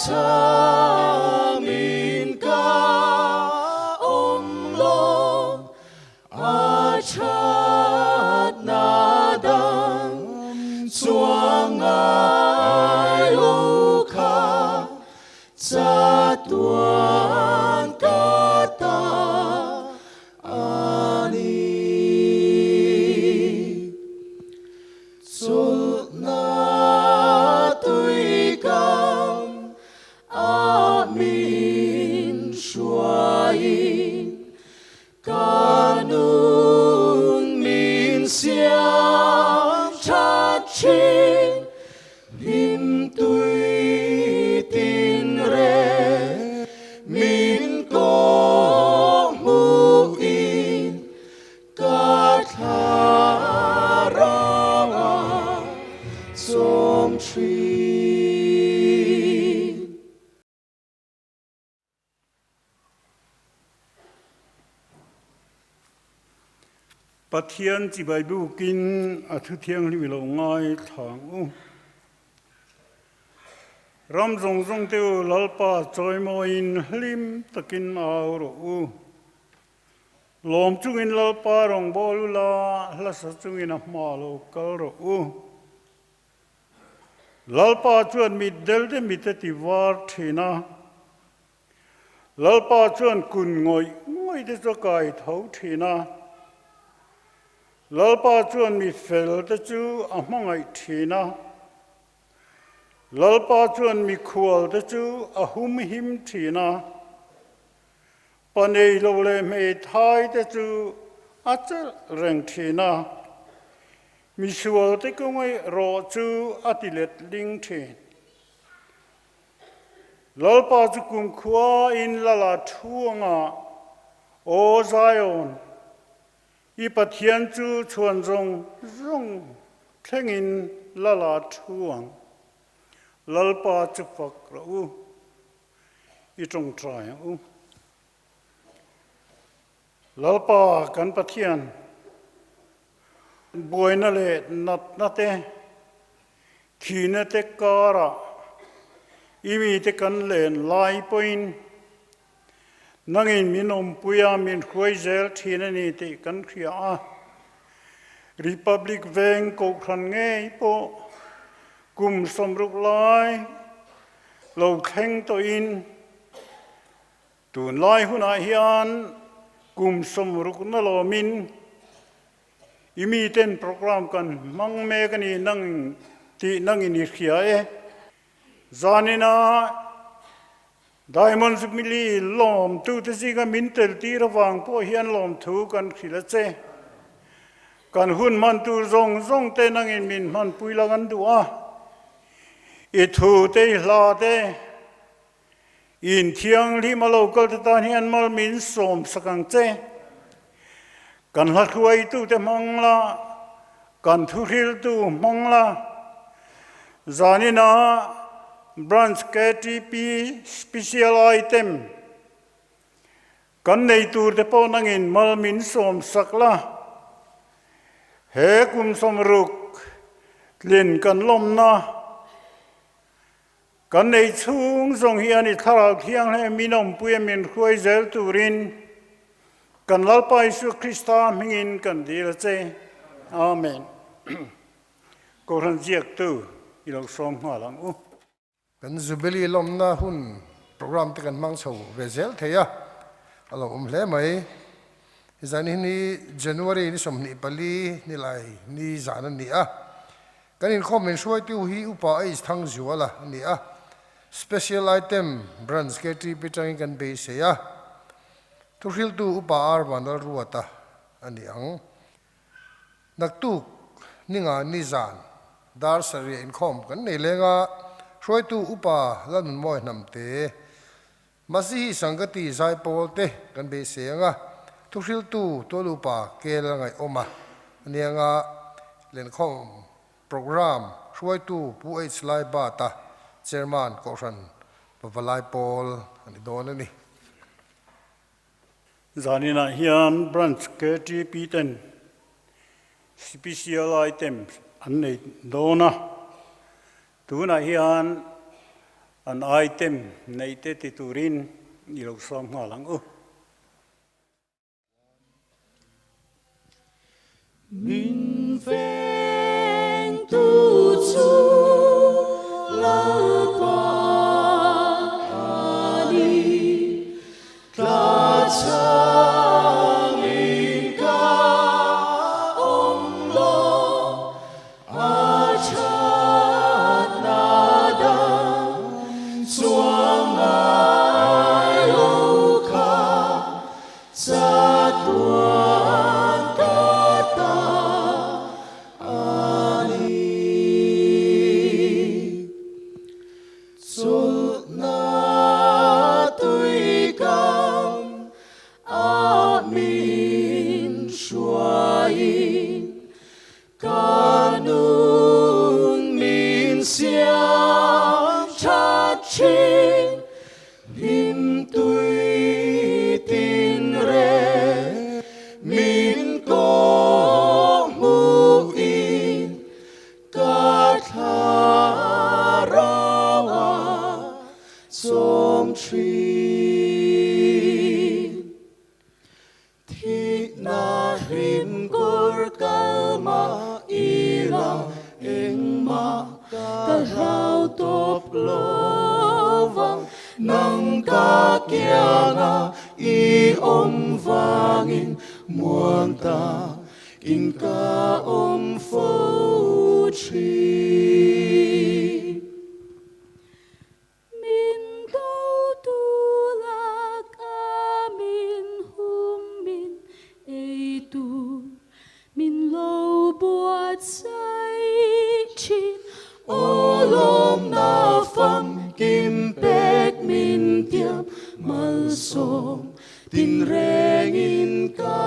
Chhamin ka awm lo, a thatna dang chuang ngai lo kha chatuan ka ta a ni. Chawlhna tuikam a min hruaiin ka nun min siam that thin, hlim tui tin reng min kawh hmuhin Ka thla ranga chawm thin. Pathian chibai bukin a thu thianghlim i lo ngai thlang u. Ram zawng zawng te u Lalpa chawimawiin hlim takin au rawh u. Lawm chungin Lalpa rawngbâwl u la, hlasa chungin a hma lo kal rawh u. Lalpa chuan mitdel te mit a ti var thin a, Lalpa chuan kun ngawih ngawih te chu a kai tho thin a, Lalpa chuan mi fel te chu a hmangaih thin a, Lalpa chuan mikhual te chu a humhim thin a. Pa nei lo leh hmeithai te chu a chelh reng thin a, misual te kawngaih rawh chu a ti let ling thin. Lalpa chu kumkhua in lala thu anga, Aw Zion, i Pathian chu chhuan zawng zawng thlengin lala thu ang. Lalpa chu fak rawh u. I tawngtai ang u. Lalpa kan Pathian, buaina leh natna te, thihna te karah i mite kan len lai pawhin nangin min awmpui a, min hruai zel thin a ni tih kan hria a. Republic Veng Kohhran ngei pawh kum 60 lai Lo thleng tawhin tunlai hunah hian kum 60 na lawmin i miten program kan hmang mek a ni nang tih nangin i hria e. Zanina Diamond Jubilee lawmtute zinga min tel tir avang pawh hian lawmthu kan hrilh a che. Kan hun hman tur zawng zawng te nangin min hmanpui lang an duh a. I thu te i hla te, i inthianghlim a lo kal te tan hian mal min sawm sak ang che. Kan hla hruaitu te hmang la, kan thuhriltu hmang la, zaninah Branch KTP Special Item kan nei tur te pawh nangin mal min sawm sak la. He kum 60 tlin kan lawmna kan nei chhung zawng hian i thlarau thianghlem min awmpui a min hruai zel turin kan Lalpa Isua Krista hmingin kan dil a che. Amen. Kohhran ziaktu i lo sawm nghal ang u. Kan Jubilee lawmna hun program te kan hmang chho ve zel thei a, a lo awm hle mai. Hi zan hi ni January ni 24 ni lai ni zan a ni a. Kan inkhawm min hruaitu hi Upa H Thangzuala a ni a. Special Item Branch KTP tangin kan beisei a. Thuhriltu Upa R Vanlalruata a ni ang. Naktuk ninga ni zan dar sarih inkhawm kan nei leng a, hruaitu upa Lalnunmawi Hnamte, Masihi Sangati Zaipawl te kan beisei ang a, thuhriltu tual upa Kel a ngaihawm a aniang a, lenkhawm program hruaitu Pu H Laibata Chairman Kohhran Pavalai Pawl a ni dawn a ni. Zaninah hian Branch KTP ten Special Items an nei dawn a, tunah hian An item neih te ti turin i lo sawm nghal ang u. Min vengtu chu Lalpa a ni, tla changin ka awm lo, A thatna dang chuang ngai lo kha chatuan ka ta a ni. Chawlhna tuikam a min hruaiin Ka nun min siam that thin, hlim tui tin reng min kawh hmuhin ka thlarau a chawm thin. Thihna hlim kawr kal mah ila engmah ka hlau tawp lovang, nang ka kianga i awm vangin muang ta in ka awm fo thin. Min do tu lak a min hum min ei tur min lo buatsaih thin. Aw lawmna famkim pek min tiam malsawm tinrengin ka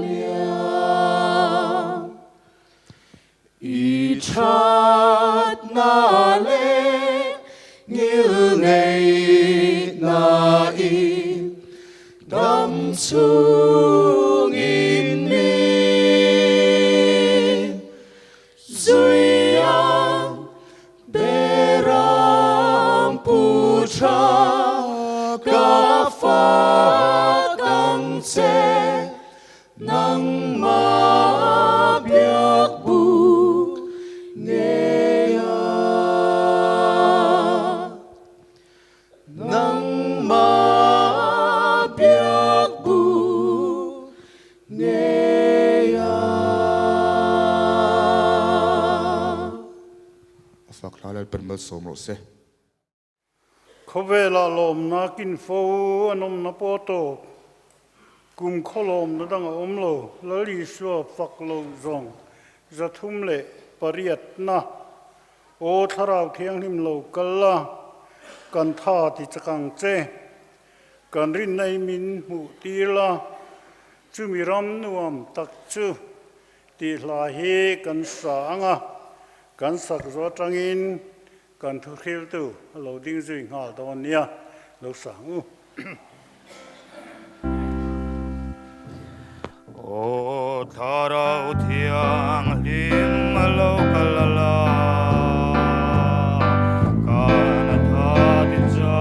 liam. I thatna leh ngilneihna in dam chungin min zui ang beram pu tha ka fak ang che. Nangmah biak buk ngei a, nangmah biak buk ngei a. A fak hla Lalpan malsawm rawh se. Khawvelah lawmna kin fo an awmna pawh tawp, kum khaw lawmna dang a awm lo, Lal Isua fak lo zawng 308 na Aw Thlarau Thianghlim lo kal la, kan tha ti chak ang che, kan rinna i min hmuh tir la, chumi ram nuam tak chu tih hla hi kan sa ang a, kan sak zo atangin Kan thuhriltu a lo ding zui nghal dawn nia, lo sang u. Aw Thlarau Thianghlim a lo kal a la, kan a tha ti cha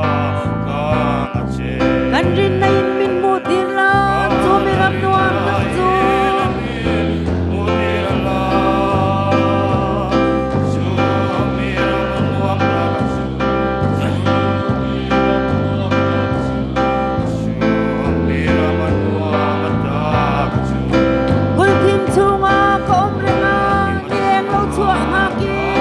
kang a che. Kan rinna in min hmuh tir la, chu mi ram nuam tak chu. Kulhthim chungah ka um reng a, ni eng lo chuah ngak in.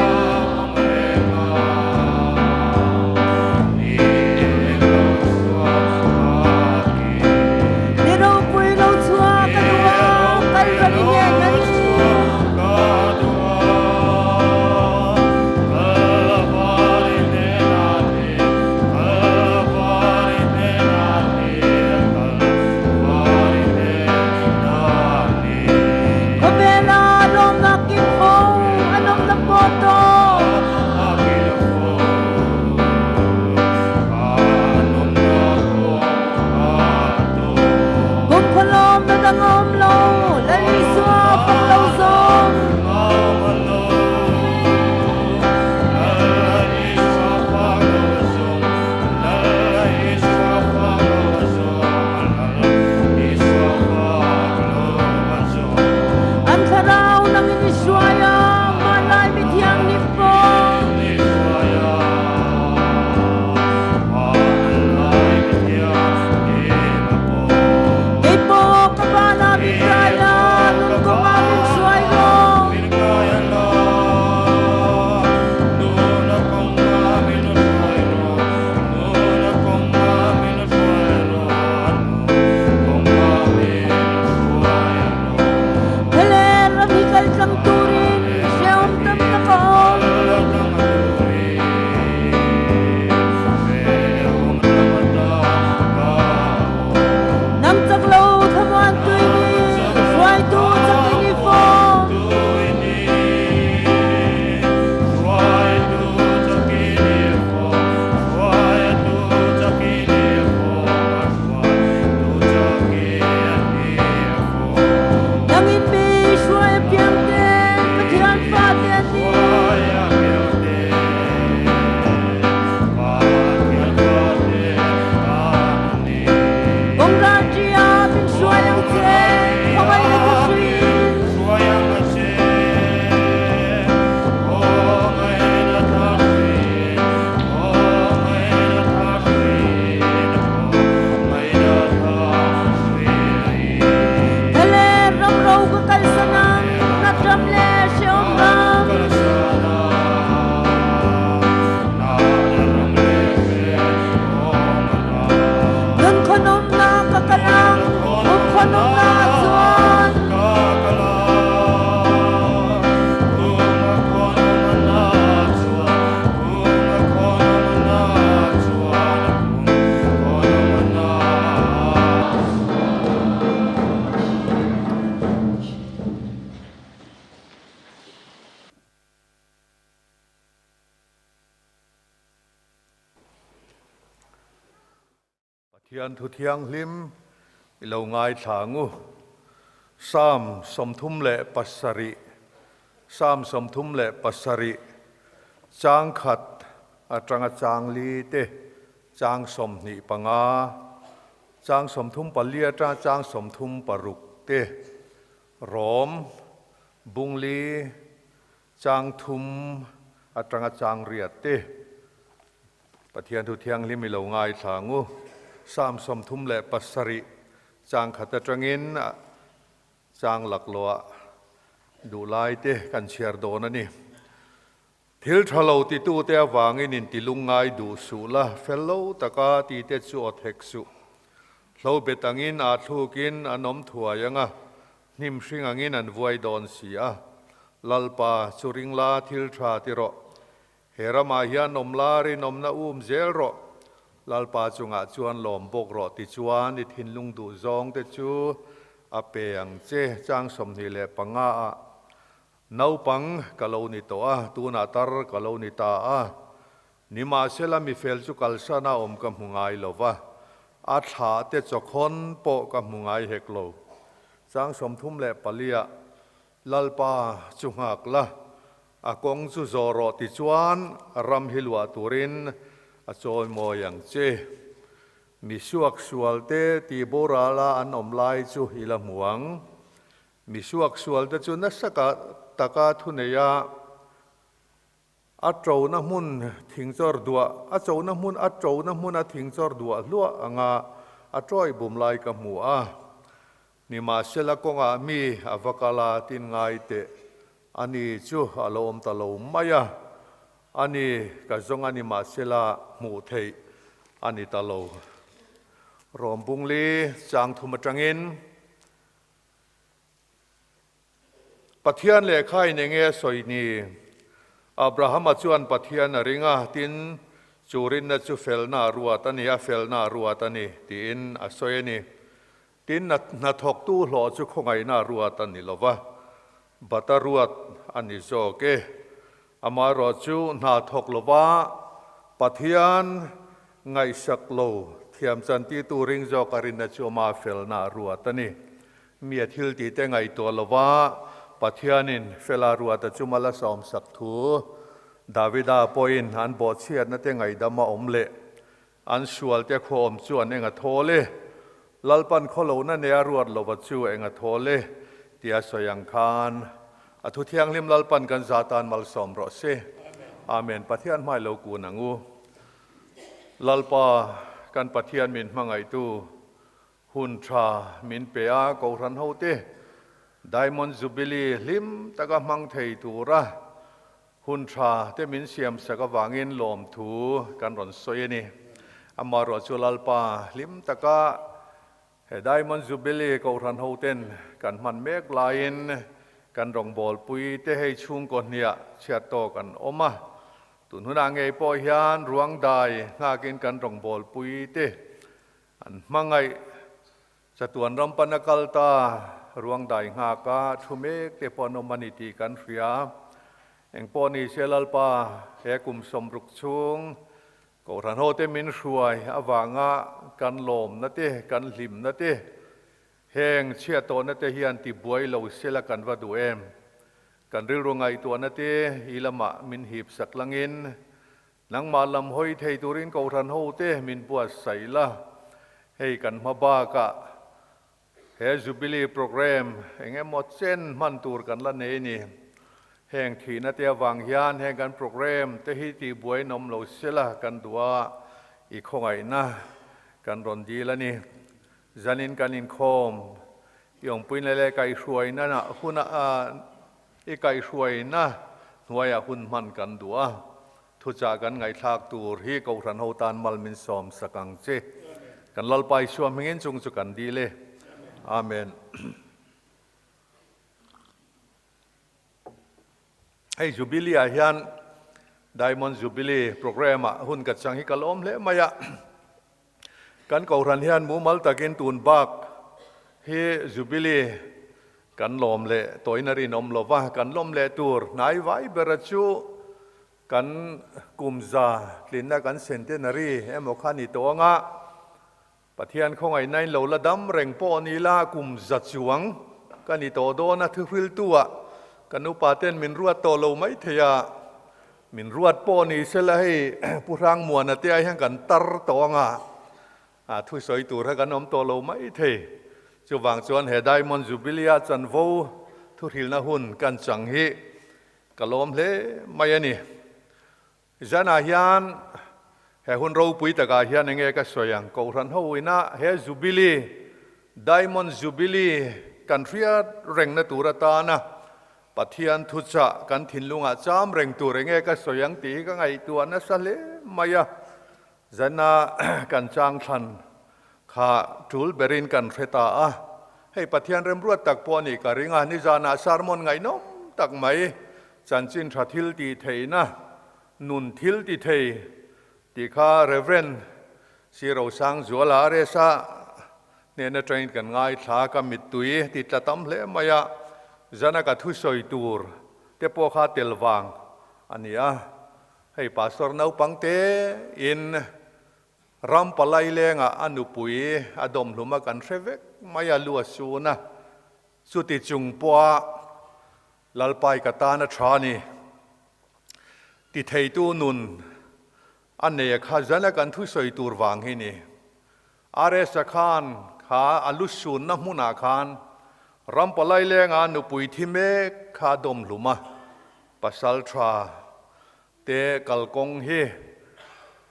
Pathian thu thianghlim i lo ngaithla ang u. Psalm 37 Psalm 37 chang khat atanga chang li te chang 25 chang 34 atanga chang 36 te Rom bung li chang thum atanga chang riat te Pathian thu thianghlim i lo ngaithla ang u. Psalm 37 chang khat atangin chang laklawh duhlai te kan chhiar dawn a ni. Thil tha lo titute avangin intilung ngai duh suh la, fel lo taka tite chu aw thek suh. Hlo bet angin aa thlukin an awm thuai ang a, hnim hring angin an vuai dawn si a. Lalpa chu ring la thil tha ti rawh. He ramah hian awm la rinawmna um zel rawh. Lalpa chungah chuan lawm bawk rawh tichuan i thinlung duh zawng te chu a pe ang che. Chang 25 ah naupang ka lo ni tawh a, tunah tar ka lo ni ta a. Nimahsela mifel chu kalsan a awm ka hmu ngai lo va, a thlah te chawkhawn pawh ka hmu ngai hek lo. Chang 34 ah Lalpa chu nghak la, A kawng chu zawh rawh ti chuan ram hi luah turin a chawimawi ang che. Mi suak sual te ti borala an awm lai chu i la hmu ang. Mi suak sual te chu nasa taka thunei a, a ṭona hmun thingchawr duah, a chona hmun a ṭona hmun a thingchawr duah hluah anga a ṭawi bum lai ka hmu a. Nimahsela kawngah mi a va kal a tin ngai teh. Ani chu a lo awm ta lo mai a, ani ka zawng a ni mahsela hmuh theih a ni ta lo. Rawm bungli chang thum atangin Pathian lehkha in enge a sawi ni? Abrahama chuan Pathian a ring a, tin, chu rinna chu felna a ruat a ni, a felna a ruat a ni, tiin a sawi a ni. Tin, hnathawktu hlawh chu khawngaihna a ruat a ni lo va, bat a ruat a ni zawk e. Amaherawh chu hna thawk lo va, Pathian ngaihsak lo thiam chantitu ring zawk a rinna chu ama felna a ruat a ni. Mi a thil tihte ngaihtuah lo va, Pathianin fela ruata chu mal a sawmsak thu Davida pawhin an bawhchhiatna te ngaihdam a awm leh An sualte khaw awm chu an eng a thawl e, Lalpan khawlohna nei a ruat lova chu eng a thawl e, tia sawi ang khan a thu thianghlim Lalpan kan za tan malsawm rawh se. Amen. Pathian hmai lo kun ang u. Lalpa kan Pathian min hmangaihtu hun tha min pe a, Kohhran hote Diamond Jubilee hlim taka hmang thei tura Hun tha te min siam sak avangin lawmthu kan rawn sawi a ni. Amaherawh chu Lalpa hlim taka he Diamond Jubilee Kohhran hoten kan hman mek laiin kan rawngbawlpui te hei chhungkaw hniah chhiat tawk an awm a. Tun hunah ngei pawh hian ruangdai nghakin kan rawngbawlpui te an hmangaih Chatuan ram pana kal ta ruangdai nghaka thu mek te pawh an awm a ni tih kan hria. Engpawh ni se Lalpa he kum 60 chhung Kohhran ho te min hruai avanga kan lawmna te, kan hlimna te, heng chhiat tawhna te hian tibuai lo sela kan va duh em? Kan rilru ngaihtuahna te i lamah min hip sak langin Nangmah lam hawi thei turin Kohhran hote min buatsaih la, hei kan hma bakah he Jubilee Programme eng emaw chen hman tur kan la nei a ni. Heng thihna te avang hian heng kan programme te hi tihbuai nawm lo sela kan duh a, i khawngaihna kan rawn dil a ni. Zanin kan inkhawm i awmpuina leh kaihhruaina huna I kaihhruaina hnuaiah hun hman kan duh a, thuchah kan ngaihthlak tur hi Kohhran ho tan mal min sawm sak ang che. Kan Lalpa Isua hmingin chung chu kan dil e. Amen. Hei Jubilee ah hian Diamond Jubilee program ah hun ka chang hi ka lawm hle mai a. Kan Kohhran hian mumal takin tun bak hi Jubilee kan lawm leh tawhin a rinawm lo va, kan lawm leh tur hnai vai bera chu kan kum za tlinna kan centenary emaw kha ni tawh anga. Pathian khawngaihna in lo la dam reng pawh ni la, kum za chuang ka ni tawh dawn a, thuhriltu ah kan upa ten min ruat tawh lo mai thei a, min ruat pawh ni sela hei Pu Hrangmuana te ah hian kan tar tawh ang a, a thusawi tur kha kan awm tawh lo mai thei. Chuvang chuan he Diamond Jubilee a chanvo thuhrilna hun kan chang hi ka lawm hle mai a ni. Zanah hian he hun ropui takah hian enge ka sawi ang? Kohhran ho ina he Jubilee, Diamond Jubilee kan hriat rengna tur atana Pathian thuchah kan thinlungah cham reng tur enge ka sawi ang tih hi ka ngaihtuah nasa hle mai a. Zana kan chang thlan kha tul berin kan hre ta a. Hei Pathian remruat tak pawh a nih ka ring a, nizanah sermon ngaihnawm tak mai Chanchin tha thil tih theihna, nun thil ti thei tih kha Rev. Si Rosangzuala RSA hnen atangin kan ngaithla, ka mittui ti tla tam hle mai a, zana ka thusawi tur te pawh kha tel vang a ni a. Hei Pastor naupang te in ram palai lengah a nupui a dawmhlum a kan hre vek mai a, lu a sun a, chuti chung pawha Lalpai ka tan a tha ni. Ti theitu nun a nei a kha zana kan thusawi tur vang hi ni. RS-a khan kha a lu sunna hmunah khan ram palai lenga nupui thi mek kha a dawm hlum a, pasal tha te kalkawng hi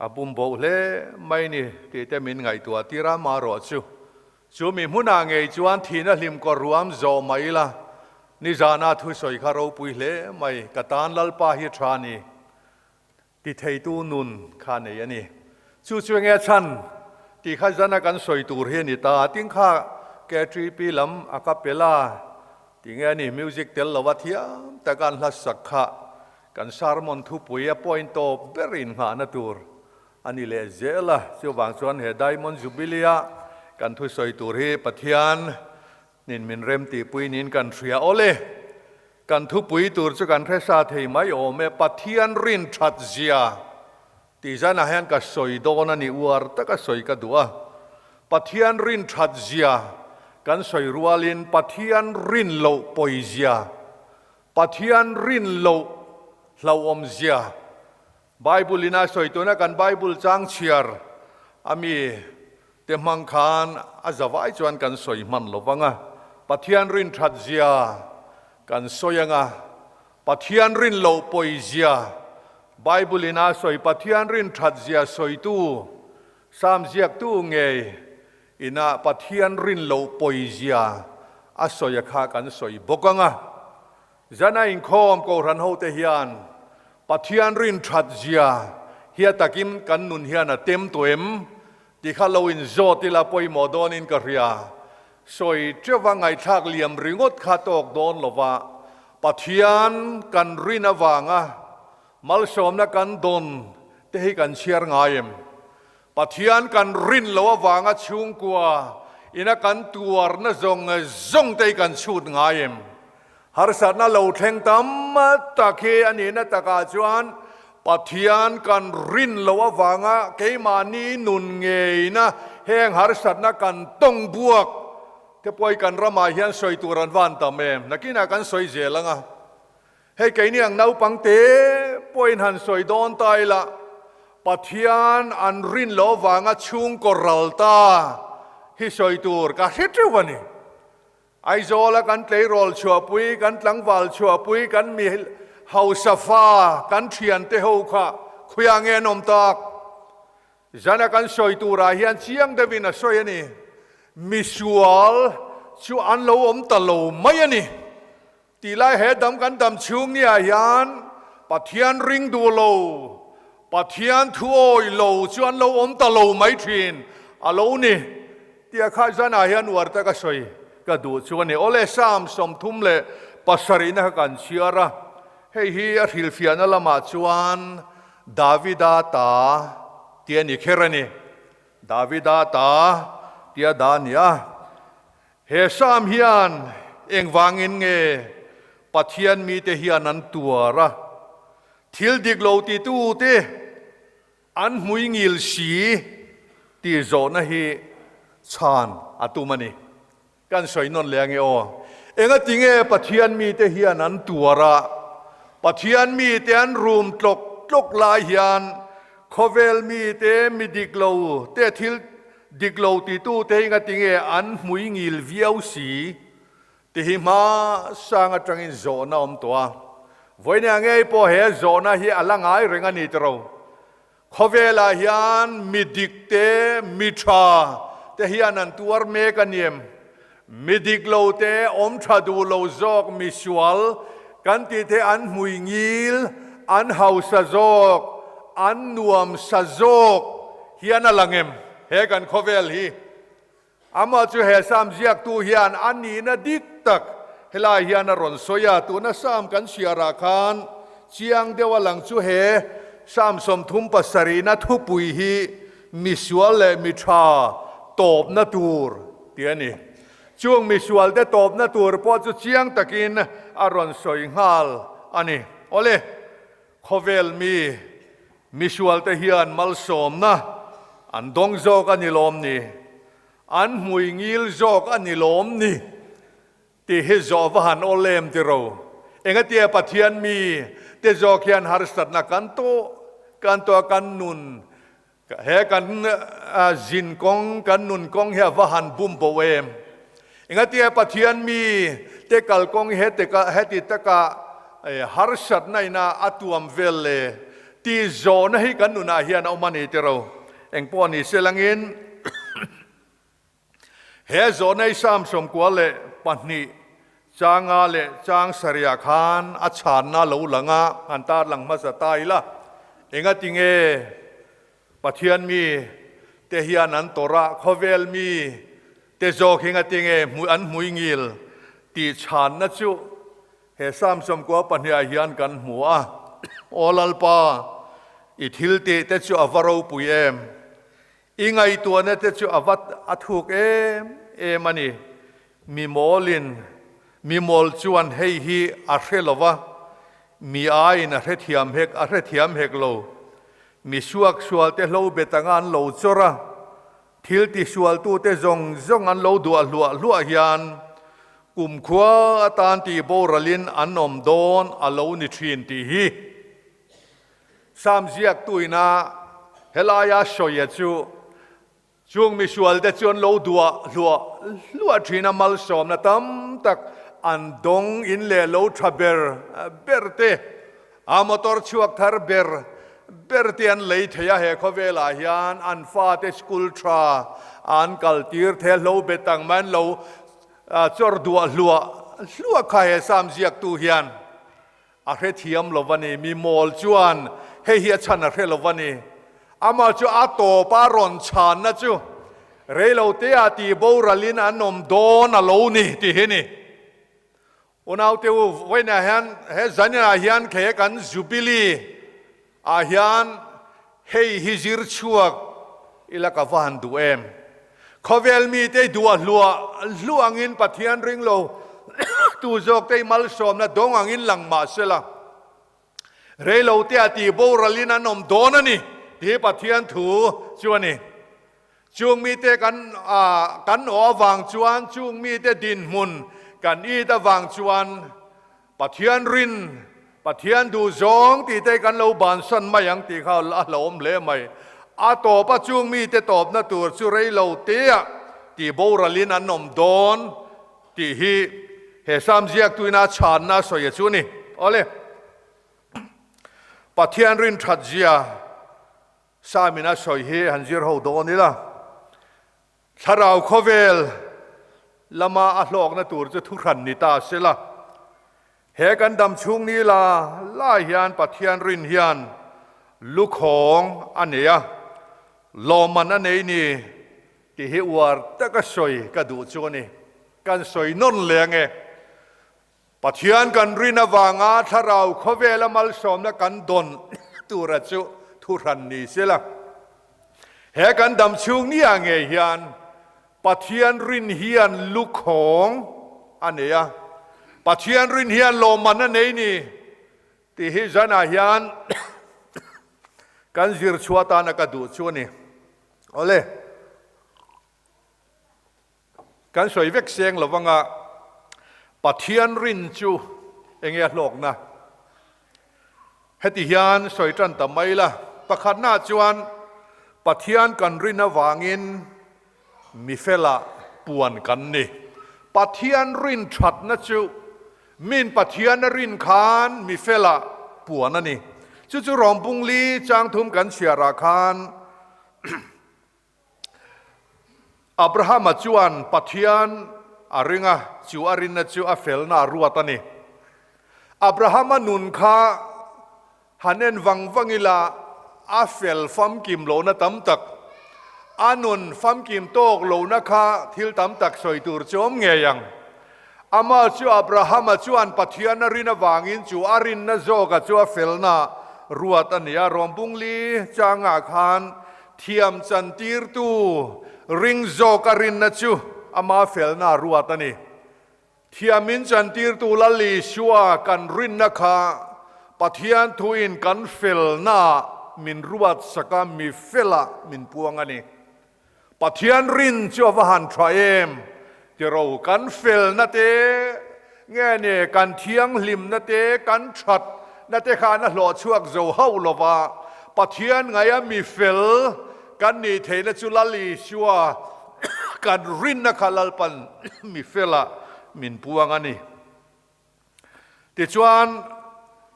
a bum boh hle mai ni tih te min ngaihtuah tir a, marawh chu Chu mi hmunah ngei chuan thihna hlim kawr ruam zawh mai ila, nizana thusawi kha ropui hle mai, ka tan Lalpa hi tha ni, ti theitu nun kha nei a ni. Chu chu enge chhan tih kha zana kan sawi tur hi a ni ta, tin kha KTP lam a ka pel a, tinge a ni music tel lova thiam taka an hla sak kha kan sermon thupui a point tawp ber innghahna tur A ni leh zel a, chuvang chuan he Diamond Jubilee-a kan thusawi tur hi Pathian nin min rem tihpui niin kan hria awl e. Kan thupui tur chu kan hre sa thei mai awm e, Pathian rin that zia tih zanah hian ka sawi dawn a ni, uar taka sawi ka duh a. Pathian rin that zia kan sawi rualin Pathian rin loh pawi zia, Pathian rin loh hlauhawm zia Bible in a sawi tuna kan Bible chang chhiar a mi te hmang khan a zavai chuan kan sawi hman lo vang a, Pathian rin that zia kan sawi ang a, Pathian rin loh pawi zia Bible in a sawi Pathian rin that zia sawitu Psalm ziaktu ngei ina Pathian rin loh pawi zia a sawi a kha kan sawi bawk ang a. Zana inkhawm Kohhran hote hian Pathian rin that zia hi a takin kan nun hian a tem tawh em tih kha lo inzawt ila pawimawh dawnin ka hria. Sawi teuva ngaihthlak liam ringawt kha tawk dawn lova Pathian kan rin avanga malsawmna kan dawn te hi kan chhiar ngai em? Pathian kan rin loh avanga chhungkua ina kan tuarna zawng zawng te hi kan chhut ngai em? Harsatna lo thleng tam tak hi a nihna takah chuan Pathian kan rin loh avanga keimahni nun ngeina heng harsatna kan tawng buak te pawh hi kan ramah hian sawi tur an van tam em? Nakinah kan sawi zel ang a. Hei keini ang naupang te pawhin han sawi dawn ta ila, Pathian an rin loh avanga chhungkaw ral ta hi sawi tur ka hre teuh a ni. Aizawla kan tleirawl chhuahpui, kan tlangval chhuahpui, kan mi hausa fa, kan thiante ho kha khuiah nge an awm tak? Zana kan sawi turah hian chiang deuhin a sawi a ni. Misual chu an lo awm ta lo mai a ni. Tih lai he dam kan dam chhung ni ah hian Pathian ring duh lo, Pathian thu awi lo chu an lo awm ta lo mai thin a lo ni. Tia kha zanah hian uar taka sawi ka duh chu a ni. Awle Psalm 37 na kha kan chhiar a, hei hi a hrilhfiahna lamah chuan Davida ta tia ni kher a ni. Davida ta tia dah a ni a. He Psalm hian engvangin nge Pathian mite hian an tuar a, thil dik lo titute, An hmui ngil si tih zawhna hi Chhan a tum a ni. Kan sawi nawn leh ange aw. Engatinge Pathian mite hian an tuar a, Pathian mite an rum tlawk tlawk lai hian khawvel mite mi dik lo te thil dik lo titute hi engatinge an hmui ngil viau si ti hi hma sang atangin zawhna awm tawh a. Vawiin ngei pawh he zawhna hi a la ngai reng a ni tiro. Khawvelah hian mi dik te, mi tha te hian an tuar mek a niem. Mi dik lo te, awm tha duh lo zawk, mi sual kan tih te an hmui ngil, an hausa zawk, an nuam sa zawk hian a lang em he kan khawvel hi? Amah chu he Sam ziaktu hian a nihna dik tak helai hian a rawn sawi a, tuna Sam kan chhiarah khan chiang deuh a lang chu he Sam 37na thupui hi misual leh mi tha tawpna tur tih a ni. Chung misualte tawpna tur pawh chu chiang takin a rawn sawi nghal a ni. Awle, khawvel mi Misualte hian malsawmna an dawng zawk a ni lawm ni? An hmui ngil zawk a ni lawm ni? Tih hi zawh va han awl em tiro. Engatia Pathian mi te zawk hian harsatna kan tawh kan tawh a kan nun he kan zin kawng kan nun kawng hi a va han bum bo em? Engatia Pathian mi te kalkawng hi heti taka harsatna ina a tuam vel le tih zawhna hi kan nunah hian a awm a ni tiro. Engpawh ni se langin he zawhna hi Psalm 92 changa leh chang sarihah khan a chhanna lo lang a, han tarlang hmasa ta ila. Engatinge Pathian mi te hian an tawrh a, khawvel mi te zawk hi ngatinge an hmui ngil tih chhanna chu he Psalm 92ah hian kan hmu a. Aw Lalpa, i thil tih te chu a va ropui em? I ngaihtuahna te chu a va a thuk em em a ni. Mi mawlin, mi mawl chuan hei hi a hre lo va, mi aiin a hrethiam hek, a hrethiam hek lo. Mi suaksual te hlo bet anga an lo chawr a, thil tisualtute zawng zawng an lo duah hluah hluah hian kumkhua atan tih boralin an awm dawn a lo ni thin tih hi Sam ziaktuina helaia sawia chu Chung misualte chu an lo duah hluah hluah thin a, malsawmna tam tak an dawng in leh lo tha ber ber te, a motor chhuak thar ber ber te an lei thei a, he khawvelah hian an fate school tha an kal tir thei a, hlo bet ang mai an lo chawr duah hluah hluah kha he Sam ziaktu hian A hrethiam lo a ni. Mi mawl chuan hei hi a chhan a hre lo a ni. Amah chu a tawp a rawn chhanna chu reilotea tih boralin an awm dawn a lo ni tih hi ni. Unaute u, vawiinah hian he zaninah hian khe kan Jubilee ah hian hei hi zir chhuak ila ka va han duh em? Khawvel mite i duah hluah hluah angin Pathian ring lo tu zawkte i malsawmna dawng angin lang mah sela, reilotea tih boralin an awm dawn a ni tih hi Pathian thu chu a ni. Chung mite kan kan awh avang chuan chung mite dinhmun kan it avang chuan Pathian rin, Pathian duh zawng tih te kan lo bansan mai ang tih kha a hlauhawm hle mai. A tawp a chung mite tawpna tur chu rei lo teah tih boralin an awm dawn tih hi he Sam ziaktuina chhanna a sawi a chu ni. Awle. Pathian rin that zia Samin a sawi hi han zir ho dawn ila. Thlarau khawvel lama a hlawkna tur chu thuhran ni ta se la. He kan dam chhung ni la lai hian Pathian rin hian lukhawng a nei a, lawmman a nei ni tih hi uar taka sawi ka duh chu a ni. Kan sawi nawn leh ange. Pathian kan rin avanga thlarau khawvela malsawmna kan dawn tura chu thuhran ni se la. He kan dam chhung nia ngei hian Pathian rin hian lukhawng a nei a, Pathian rin hian lawmman a nei ni tih hi zanah hian kan zir chhuah tana ka duh chu a ni. Awle. Kan sawi vek seng lo anga Pathian rin chu enge a hlawkna? Heti hian sawi tan ta mai la, pakhatnaah chuan Pathian kan rin avangin mifela puan kan ni. Pathian rin thatna chu min Pathian a rin khan mifela puan a ni. Chu chu Rawmpungli changthum kan chhiarah khan Abrahama chuan Pathian a ring a, chu a rinna chu a felna a ruat a ni. Abrahama nun kha han en vang vang ila a fel famkim lohna tam tak, a nun famkim tawk lohna kha thil tam tak sawi tur chu awm ngei ang. Amah chu Abrahama chuan Pathian a rin avangin chu a rinna zawka chu a felna ruat a ni a. Rawmbungli changah khan Thiam chantirtu ring zawk a rinna chu ama felna a ruat a ni. Thiamin chantirtu Lal Isua kan rinna kha Pathian thuin kan felnaah min ruat sak a, mi felah min puang a ni. Pathian rin chu a va han tha em? Tiro, kan felna te nge ni, kan thianghlimna te, kan thatna te khan a hlawh chhuak zo hauh lo va, Pathian ngaia mi fel kan nih theihna chu Lal Isua kan rinna kha Lalpan mi felah min puang a ni. Tichuan,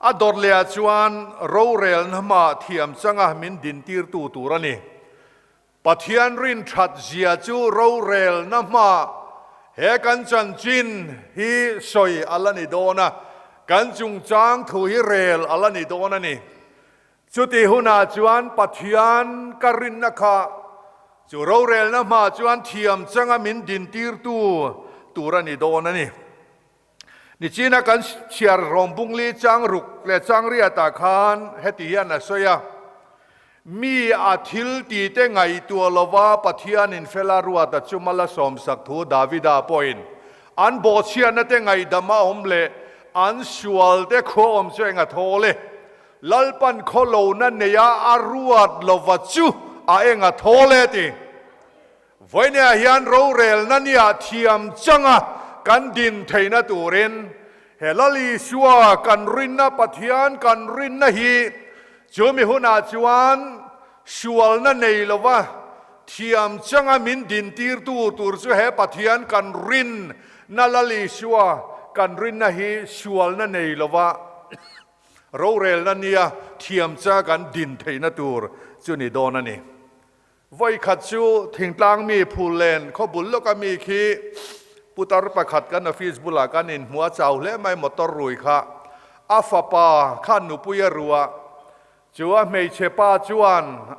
a dawt lehah chuan rorelna hmah thiam changa min dintirtu tur a ni. Pathian rin that zia chu rorelna hma he kan chanchin hi sawi a la ni dawn a, kan chungchang thu hi rel a la ni dawn a ni. Chuti hunah chuan Pathian ka rinna kha chu rorelna hma chuan thiam changa min dintirtu tur a ni dawn a ni. Nichina kan chhiar Rawmbungli chang ruk leh chang riatah khan heti hian a sawi a, Mi a thil tite ngaihtuah lova Pathianin fela ruata chu mal a sawmsak thu Davida pawhin an bawhchhiatna te ngaihdam a awm leh an sual te khaw awm chu eng a thawl e. Lalpan khawlona neia a ruat lova chu a eng a thawl e ti. Vawineah hian rorelna nia thiam changa kan din theihna turin he Lal Isua kan rinna Pathian kan rinna hi chumi hunah chuan sualna nei lova thiam changa min dintirtu tur chu he Pathian kan rinna Lal Isua kan rinna hi sualna nei lova rorelna nia thiam changa kan din theihna tur chu ni dawn a ni. Vawikhat chu thingtlang mi Phullen khaw bul lawka mi khi putar pakhat kan office bulah kan inhmu a, chau hle mai motor rui kha a fapa khan nupui a ru a, chu a hmeichhe pa chuan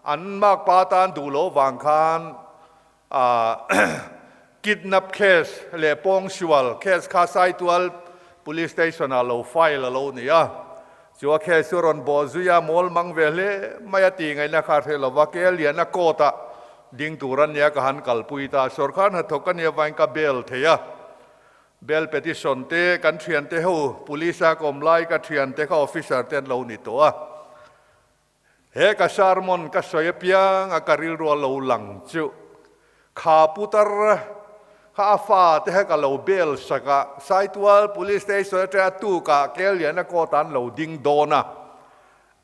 an makpa tan duh loh vang khan kidnap case leh pawngsual case kha Saitual Police Station ah lo file a lo ni a, chu a case chu rawn bawh zui a, mawl mang ve hle mai a tih ngaihna kha a hre lo va, ke lian a court ah ding tur a nia ka han kalpui ta, sawrkar hnathawk ka nia vain ka bail thei a, bail petition te kan thiante ho police a ka awm lai ka thiante kha officer te an lo ni tawh a. He ka sermon ka sawi apiang a ka rilru a lo lang chu kha putar kha a fa te kha ka lo bel sak a, Saitual Police Station atanga a tukah Kelliana court ah an lo ding dawn a,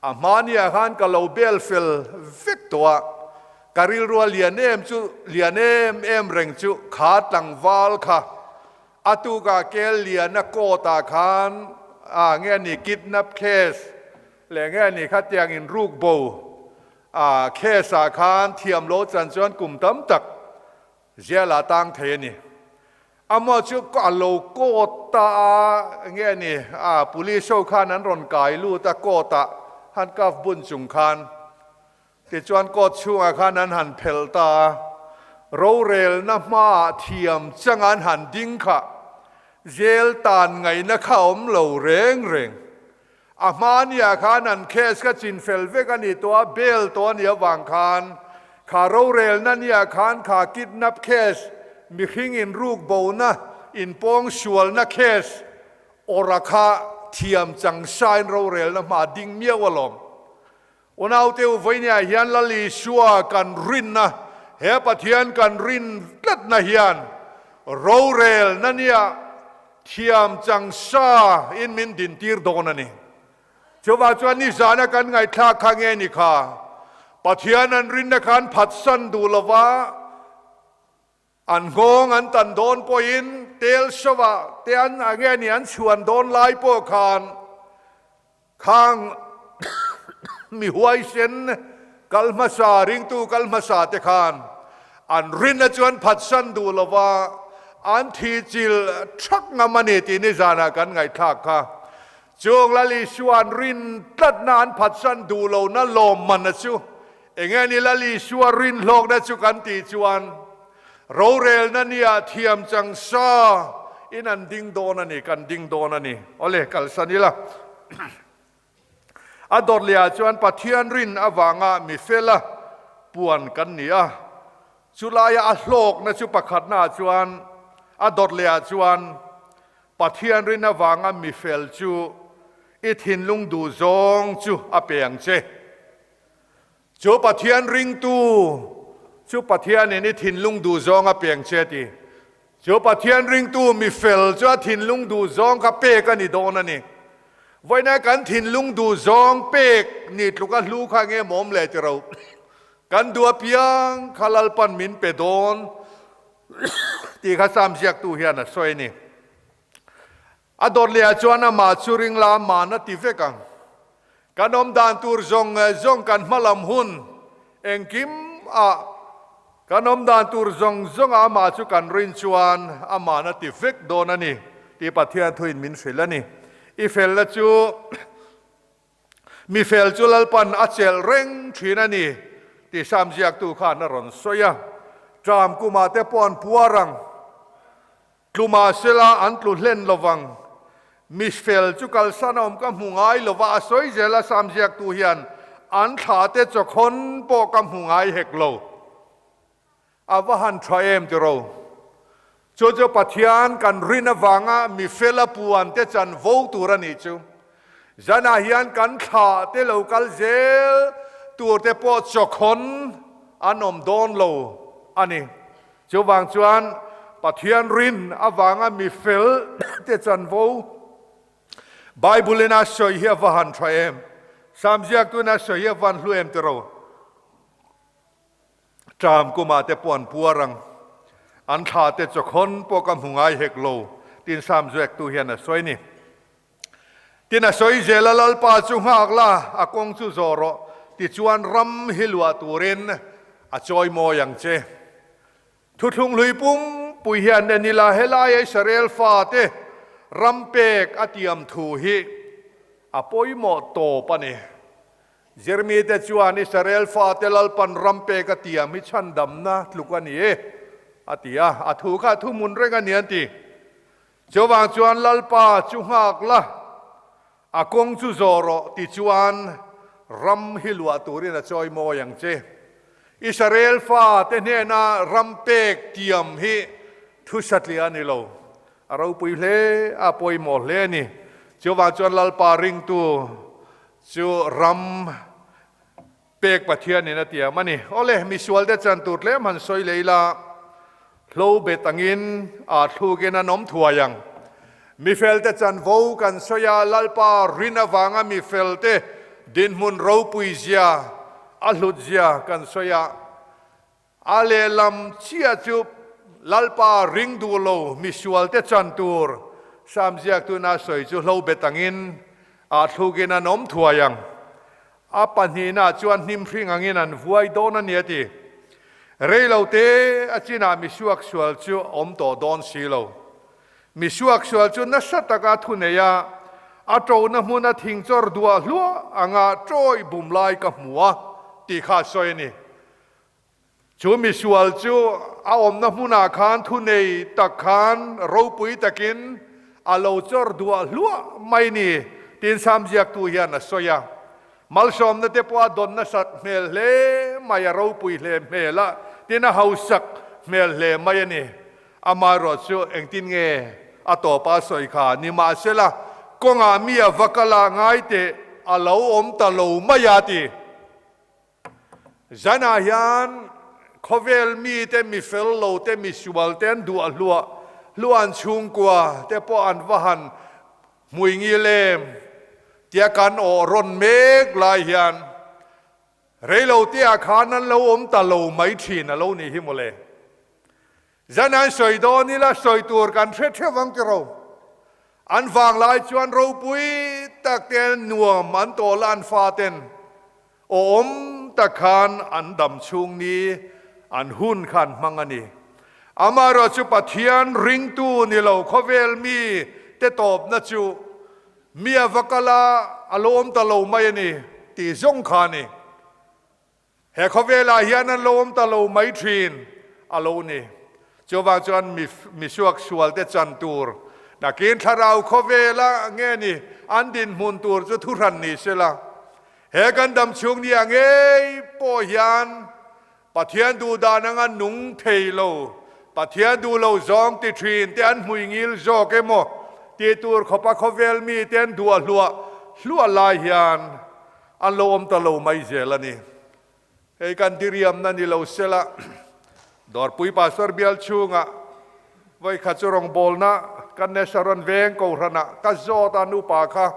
a hmaniah khan ka lo bel fel vek tawh a, ka rilru a lian em chu lian em em reng chu kha tlangval kha a tukah Kelliana court ah khan a nge a ni kidnap case Leh nge ni kha tiang in ruk bo a case ah khan thiam lo chan chuan kum tam tak jail ah tang thei a ni. Amaw chu a lo court ta a nge ni a police ho khan an rawn kai lut a court ah handcuff bun chung khan tichuan court chhungah khan an han phelh ta a, rorelna hmaah thiam changa an han ding kha jail tan ngaihna kha awm lo reng reng. A hmaniah khan an case kha chinfel vek a ni tawh a, bail tawh a nih avang khan kha rorelna nia khan kha kidnap case, mihring inruk bona, inpawng sualna case awrha kha thiam chang sain rorelna hma ding miau alawm. Unaute u vawinia hian Lal Isua kan rinna, he Pathian kan rin tlatna hian. Rorel na nia thiam chang sa in min din tir dawn a ni. Chuvang chuan nizana kan ngaihthlak kha nge ni kha? Pathian an rinna kha an phatsan duh lova, an nghawng an tan dawn pawhin tel sova te an a nge ni an chhuan dawn lai pawh khan khang mi huaisen kal hmasa ringtu kal hmasa te khan an rinna chu an phatsan duh lova an thihchilh thak ngam a ni tih nizanah kan ngaihthlak kha. Chung Lal Isua an rin tlatna an phatsan duh lohna lawmman a chu enge ni Lal Isua rin hlawkna chu kan tih chuan rorelna nia thiam chang sa in an ding dawn a ni, kan ding dawn a ni. Awle, kalsan ila. A dawt leh ah chuan Pathian rin avanga mi fela puan kan ni a, chulaia a hlawkna chu pakhatna ah chuan a dawt leh ah chuan Pathian rin avanga mi fel chu i thinlung duh zawng chu a pe ang che. Chu Pathian ringtu chu Pathianin i thinlung duh zawng a pe ang che ti. Chu Pathian ringtu mi fel chu a thinlung duh zawng kha pek a ni dawn a ni. Vawiina kan thinlung duh zawng pek ni tluka hlu kha nge mawm le ti ro. Kan duh apiang kha Lalpan min pe dawn. Tih kha Sam ziaktu hian a sawi a ni. A dawt leh ah chuan amah chu ring la aman a ti vek ang. Kan awm dan tur zawng zawng kan hma lam hun engkim ah kan awm dan tur zawng zawng ah amah chu kan rin chuan aman a ti vek dawn a ni tih Pathian thuin min hrilh a ni. I felna chu Mi fel chu Lalpan a chelh reng thin a ni tih Sam ziaktu khan a rawn sawi a. Ṭam kumah te pawh an puar ang. Tlumah sela an tlu hlen lovang. Mi fel chu kalsan a awm ka hmu ngai lova a sawi zel a Sam ziaktu hian an thla te chawkhawn pawh ka hmu ngai hek lo. A va han tha em tiro. Chu chu Pathian kan rin avanga mi fela puan te chan vo tur a nih chu. Zanah hian kan thlah te lo kal zel tur te pawh chawkhawn an awm dawn lo a ni. Chuvang chuan Pathian rin avanga mi fel te chan vo Bible in a sawi hi a va han tha em. Sam ziaktuin a sawi hi a van hlu em tiro. Ṭam kumah te pawh an puar ang. An thla te chawkhawn pawh ka hmu ngai hek lo, tiin Sam Zuektu hian a sawi ni. Tin a sawi zel a, Lalpa chu nghak la, a kawng chu zawh rawh, tichuan ram hi luah turin a chawi mawi ang che. Thuthlung hlui pumpui hian en ila helaia Israel fate ram pek a tiam thu hi a pawimawh tawp a ni. Jeremite chuan Israel fate Lalpan ram pek a tiam hi chhandamna tluk a ni e, a ti a. A thu kha a thuhmun reng a ni an ti. Chuvang chuan Lalpa chu nghak la, a kawng chu zawh rawh ti chuan ram hi luah turin a chawi mawi ang che. Israel fate hnena ram pek tiam hi thu satliah a ni lo. A ropui hle, a pawimawh hle a ni. Chuvang chuan Lalpa ringtu Chu ram pek Pathianin a tiam a ni. Awle, misualte chan tur tlem han sawi leh ila, hlo bet angin aa thlukin an awm thuai ang. Mifelte chanvo kan sawi a, Lalpa rin avanga mifelte dinhmun ropui zia, a hlut zia kan sawi a. A lehlam chiah chu Lalpa ring duh lo misualte chan tur Sam ziaktuna sawi chu hlo bet angin ah thlukin an awm thuai ang. A pahnihna chuan hnim hring angin an vuai dawn a ni a ti. Rei lo te a chinah misuak sual chu awm tawh dawn si lo. Misuak sual chu nasa taka thu nei a, a ṭona hmuna thingchawr duah hluah anga ṭawih bum lai ka hmu a tih kha a sawi a ni. Chu misual chu a awmna hmunah khan thunei tak khan ropui takin a lo chawr duah hluah mai ni tiin Sam ziaktu hian a sawi a. Malsawmna te pawh a dawn nasat hmel hle mai, a ropui hle hmel a, tin a hausak hmel hle mai a ni. Amaherawh chu engtin nge a tawpa a sawi kha? Nimahsela, kawngah mi a va kal a, ngai teh, a lo awm ta lo mai a ti. Zanah hian khawvel mite, mi fel lote, mi sualte an duah hluah. Hluan chhungkua te pawh an va han hmui ngil em tia kan awh rawn mek lai hian reilo te ah khan an lo awm ta lo mai thin a lo nih hi mawle. Zan an sawi dawn ila sawi tur kan hre theuh ang tiraw. An vanglai chuan ropui tak ten nuam an tawl a an fa ten awm tak khan an dam chhung ni an hun kha an hmang a ni. Amaherawh chu Pathian ringtu ni lo khawvel mi te tawpna chu mi a va kal a, a lo awm ta lo mai a ni tih zawng kha a ni. He khawvelah hian an lo awm ta lo mai thin a lo ni. Chuvang chuan mi misuak sualte chan tur nakin thlarau khawvela nge ni an dinhmun tur chu thuhran ni sela. He kan dam chhung nia ngei pawh hian Pathian duh dan anga nung thei lo, Pathian duh lo zawng ti thin te an hmui ngil zawk emaw tih tur khawpa khawvel mite an duah hluah hluah lai hian An lo awm ta lo mai zel a ni. Hei kan diriamna ni lo sela, Dawrpui Pastor bial chhungah vawikhat chu rawngbawlna kan Nesharon veng kohhranah ka zawt a nupa kha.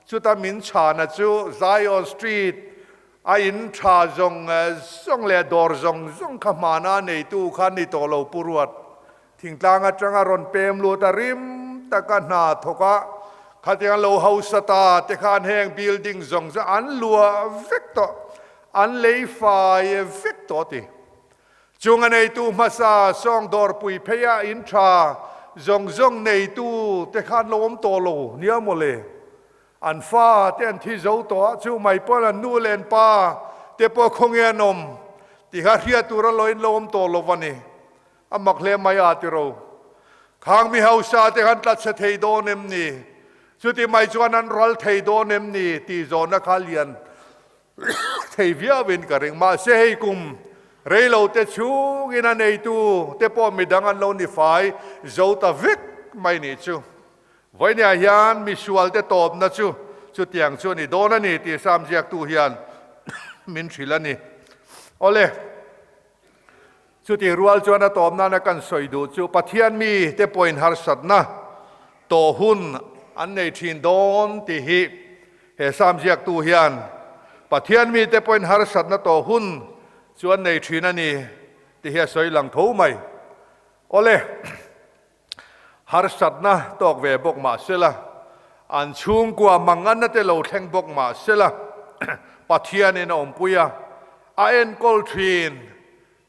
Chuta min chhana chu Zion Street a in tha zawng zawng leh dawr zawng zawng kha hmana neitu kha ni tawh lo Pu Ruat. Thingtlang atanga rawn pem lut a rim taka hna thawk a, khatiang lo hausa ta te khan heng building zawng zawng an luah vek tawh, an lei fai vek tawh ti. Chung a neitu hmasa sawng dawrpui pheia in tha zawng zawng neitu te khan lo awm tawh lo nia mawle. An fa te an thi zo tawh a, chu mai pawn an nu leh an pa te pawh khawnge an awm ti kha hriat tur a lo in lo awm tawh lo va ni. A mak hle mai a tiro. Khang mi hausa te khan tlatchhe thei dawn em ni? Chuti mai chuan an ral thei dawn em ni? tih zawhna kha lian thei viauin ka ring. Mahse hei kum reilo te chhungin a neitu te pawh midang an lo ni fai zo ta vek mai nih chu. Vawinia hian misual te tawpna chu chutiang chu a ni dawn a ni tih Sam ziaktu hian min hrilh a ni. Awle. Chutih rual chuan a tawp nana kan sawi duh chu Pathian mi te pawhin harsatna tawh hun an nei thin dawn tih hi he Sam ziaktu hian Pathian mi te pawhin harsatna tawh hun chu an nei thin a ni tih hi a sawi lang tho mai. Awle, harsatna tawk ve bawk mah sela, an chhungkua manganna te lo thleng bawk mah sela, Pathianin a awmpui a, a enkawl thin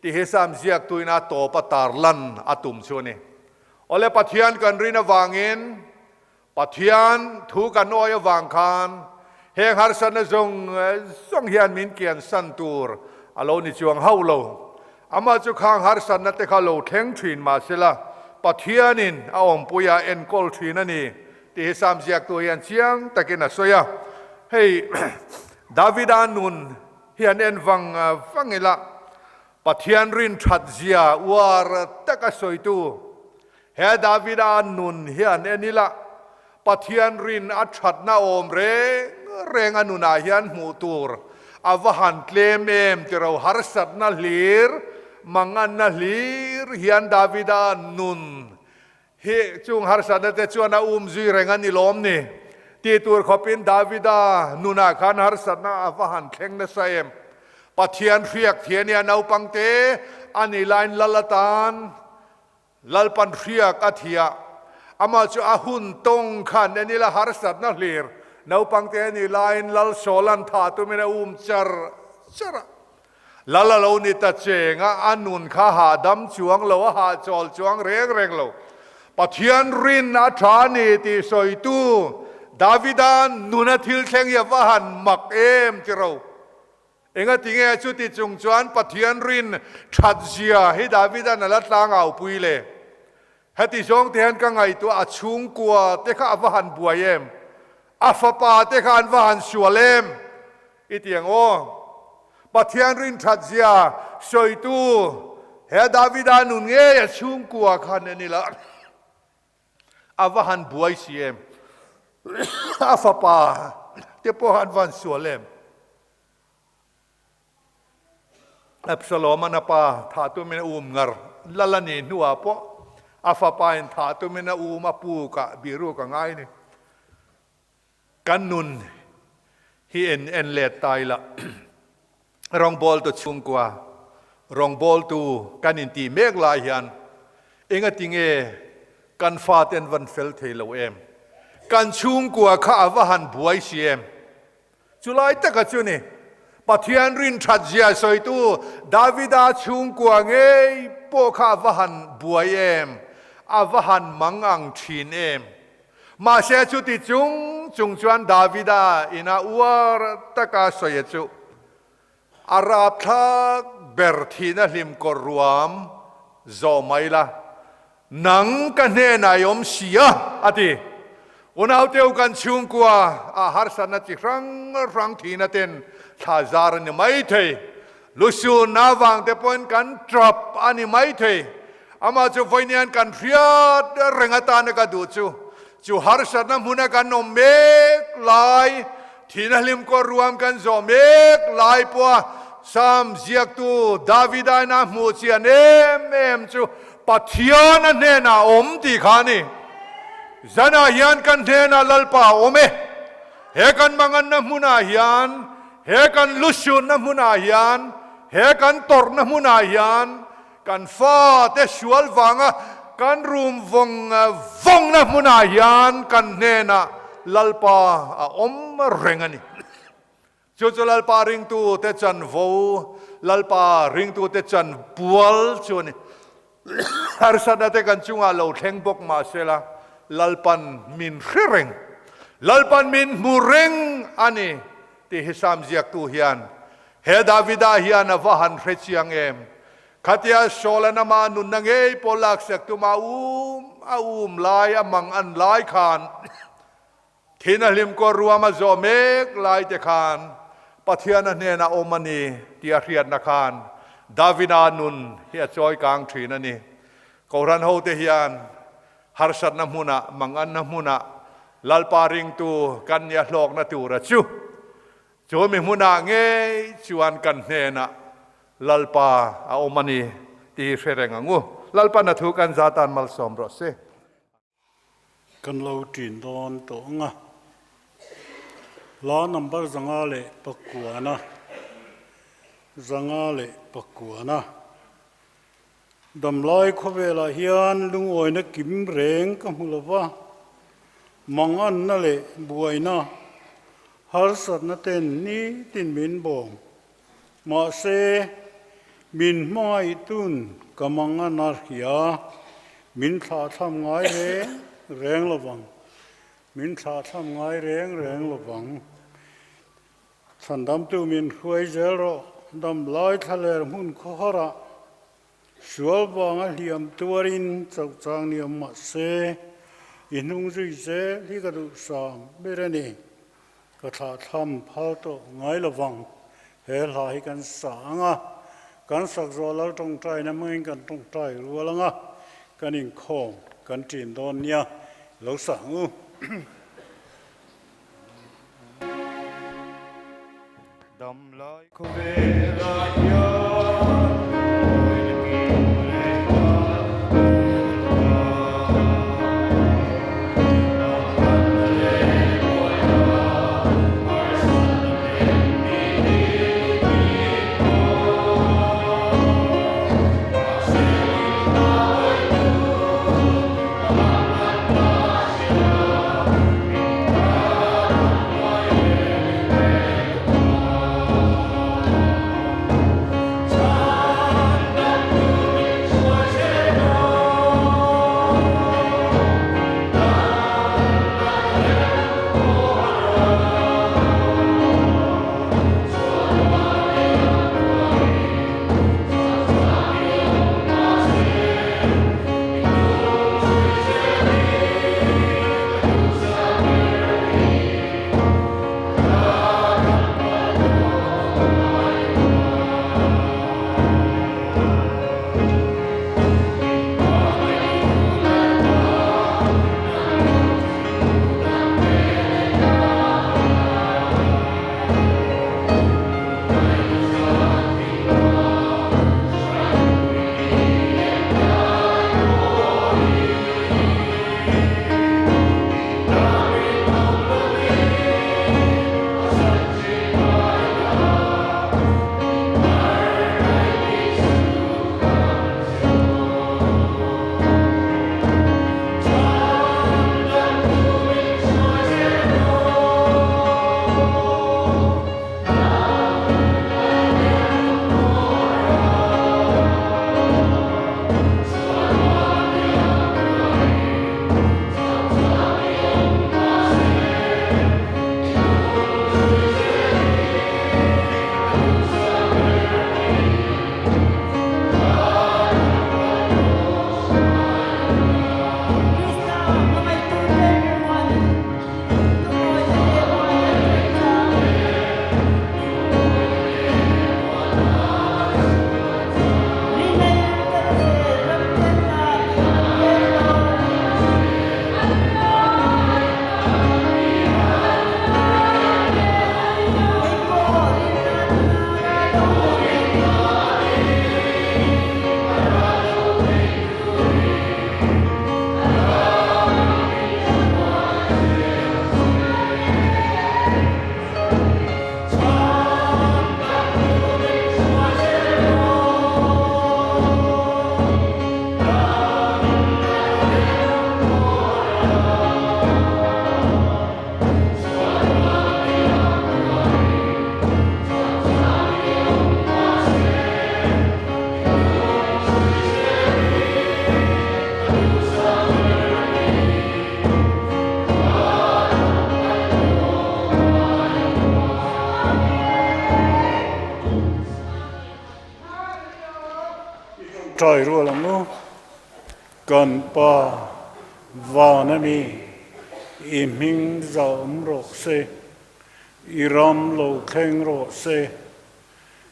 tih hi Sam ziaktuin a tawp a tarlan a tum chu a ni. Awle, Pathian kan rin avangin, Pathian thu kan awi avang khan heng harsatna zawng zawng hian min kiansan tur a lo ni chuang hauh lo. Amah chu khang harsatna te kha lo thleng thin mahsela Pathianin a awmpuia enkawl thin a ni tih hi Sam ziaktu hian chiang takin a sawi a. Hei Davida nun hi an en vang vang ila Pathian rin that zia uar taka sawitu He Davida nun hi an en ila, Pathian rin a thatna awm reng reng a nunah hian hmuh tur a va han tlem em ti ro harsatna hlir, manganna hlir hian Davida nun hi chung harsatna te chuan a um zui reng a ni lawm ni tih tur khawpin Davida nunah khan harsatna a va han thleng nasa em. Pathian hriak thian hi a naupangte a ni laiin lal atan Lalpan hriak a thiah. Amah chu a hun tawng khan en ila harsatna hlir. Naupangte a nih laiin Lal Sawlan thah tumin a um char char a. Lal a lo ni ta cheng a, a nun kha hahdam chuang lo, a hahchawl chuang reng reng lo. Pathian rin a tha a ni tih sawitu Davida nuna thil thleng hi a va han mak em tiro. Engatinge chuti chung chuan Pathian rin that zia hi Davida'n a la tlang aupui le? Heti zawng te hian ka ngaihtuah a chhungkua te kha a va han buai em? A fapa te kha an va han sual em? I ti ang aw. Pathian rin that zia sawitu he Davida nun ngei a chhungkua khan en ila a va han buai si em? A fapa te pawh an va han sual em? Absalom-a'n a pa thah tumin a um ngar lal a nih hnuah pawh A fapa in thah tumin a um a puk ah biru ka ngai ni. Kan nun hi en en let ta ila. Rawngbawltu chhungkua, rawngbawltu kan intih mek lai hian engati nge kan fate an van fel thei lo em? Kan chhungkua kha a va han buai si em? Chulai taka chu ni, Pathian rin that zia sawitu Davida chhungkua ngei pawh kha a va han buai em? A va han mang ang thin em? Mahse chuti chung chung chuan Davida ina uar taka sawi chu a rapthlak ber thihna hlim kawr ruam zawh mai la, nang ka hnenah i awm si a, a ti. Unauteu kan chhungkua ah harsatna chi hrang hrang thihna ten thla zar a ni mai thei. Lusun avang te pawhin kan tap a ni mai thei. Amah chu vawiin kan hriat reng atana ka duh chu, chu harsatna hmuna kan awm mek lai, thihna hlim kawr ruam kan zawh mek lai pawha Psalm ziaktu Davida ina hmuh chian em em chu Pathian a hnenah a awm tih kha a ni. Zanah hian kan hnenah Lalpa a awm e. He kan manganna hmunah hian, he kan lusunna hmunah hian, he kan tawrhna hmunah hian, Kan fate sual vanga kan rum vawng vawngna hmunah hian kan hnenah Lalpa a awm reng a ni. Chu chu Lalpa ringtute chanvo, Lalpa ringtute chanpual chu a ni. Harsatna te kan chungah lo thleng bawk mahsela Lalpan min hre reng, Lalpan min hmu reng a ni tih hi Sam ziaktu hian He Davida hian a va han hre chiang em? Khatia Saul-an ama nunna ngei pawh laksak tuma a um a um lai a mang an lai khan thin a hlim kawr ruam a zawh mek lai te khan Pathian a hnenah awm a ni tih a hriatna khan Davida nun hi a chawi kang thin a ni. Kohhran hote hian harsatna hmunah, manganna hmunah Lalpa ringtu kan nia hlawkna tura chu Chu mi hmunah ngei chuan kan hnenah Lalpa a awm a ni tih hi hre reng ang u. Lalpa na thu kan za tan malsawm rawh se. Kan lo ṭin dawn tawh ang a. Hla number 509, 509. Damlai khawvelah hian lungawina kim reng ka hmu lo va, manganna leh buaina harsatna ten nitin min bawm. Mahse, min hmangaihtun ka mangan a hria, min thlahthlam ngai reng reng lo vang, min thlahthlam ngai reng reng lo vang. Chhandamtu min hruai zel rawh, damlai thlaler hmun khawharah sual vanga hliam tuarin chauh chang ni awm mah se, i hnung zui zel hi ka duhsam ber a ni. Ka thlahthlam phal tawh ngai lovang, he hla hi kan sa ang a, kan sak zawh lal tawngtaina hmangin kan tawngtai rual ang a, kan inkhawm kan ṭin dawn nia, lo sa ang u. Damlai khawvelah hian buaina kim reng a hmu ta. Manganna leh buaina harsatna ten mi tin min pawh. Mahse min hmangaihtu ka manganna hria min tha dam ngai reng reng ta. tawngtai rual ang u. Kan Pa van a mi, i hming zah awm rawh se, i ram lo thleng rawh se,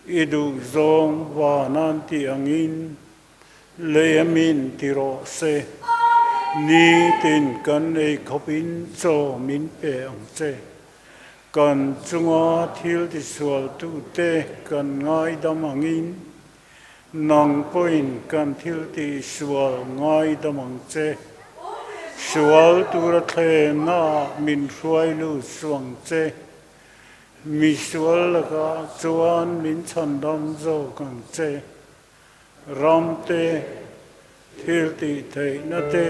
i duh zawng van an tih angin lei a min ti rawh se. Nitin kan ei khawpin chaw min pe ang che. Kan chunga thil tisualtute kan ngaidam angin, nang pawhin kan thil tihsual ngaidam ang che. Sual tura thlemnaah min hruai lut suh ang che. Misual lakah chuan min chhandam zawk ang che. Ram te, thil tih theihna te,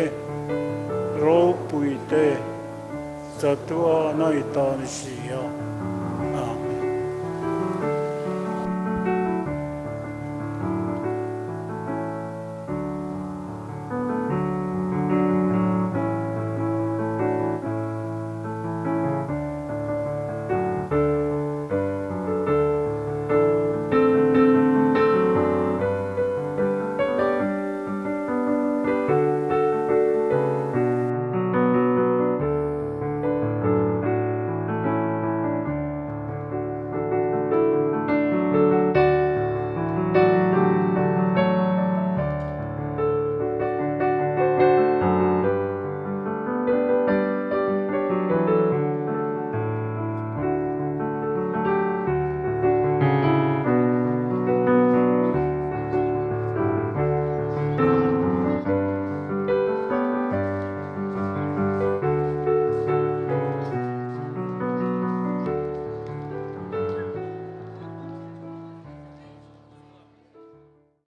ropui te, chatuana i ta ni si a.